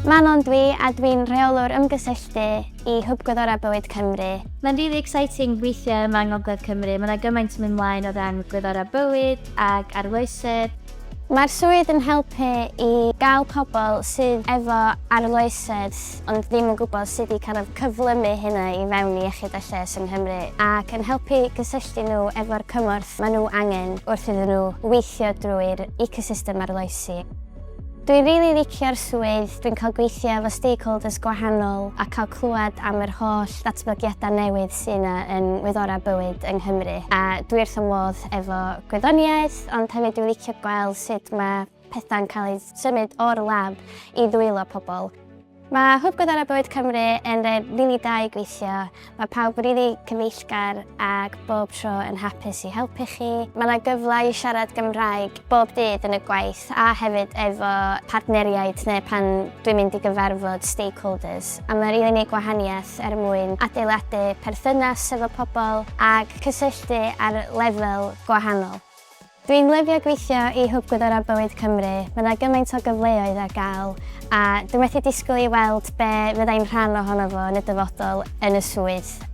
Manon dwi a dwi'n rheolwr ymgysylltu i Hwb Gwyddorau Bywyd Cymru. Mae'n rili exciting gweithio yma yng Ngogledd Cymru. Mae 'na gymaint yn mynd mlaen o ran gwyddorau bywyd ac arloesedd. Mae'r swydd yn helpu i gael pobl sydd efo arloesedd ond ddim yn gwybod sut i kind of cyflymu hynna i fewn i iechyd a lles yng Nghymru ac yn helpu gysylltu nhw efo'r cymorth maen nhw angen wrth iddyn nhw weithio drwy'r ecosystem arloesi. Dwi'n rili licio'r swydd, dwi'n cael gweithio efo stakeholders gwahanol a cael clywed am yr holl ddatblygiadau newydd sydd yna yn wyddorau bywyd yng Nghymru. A dwi wrth fy modd efo gwyddoniaeth, ond hefyd dwi'n licio gweld sut mae pethau'n cael eu symud o'r lab i ddwylo pobl. Mae Hwb Gwyddorau Bywyd Cymru yn le rili da i gweithio. Mae pawb rili cyfeillgar ac bob tro yn hapus i helpu chi. Mae yna gyfle i siarad Gymraeg bob dydd yn y gwaith a hefyd efo partneriaid neu pan dwi'n mynd i gyfarfod stakeholders. A mae'n rili gwneud gwahaniaeth er mwyn adeiladu perthynas efo pobl ac cysylltu ar lefel gwahanol. Dwi'n lyfio gweithio i Hwb Gwyddorau Bywyd Cymru, mae 'na gymaint o gyfleoedd ar gael a dwi methu disgwyl i weld be fyddai'n rhan ohono fo yn y dyfodol yn y swydd.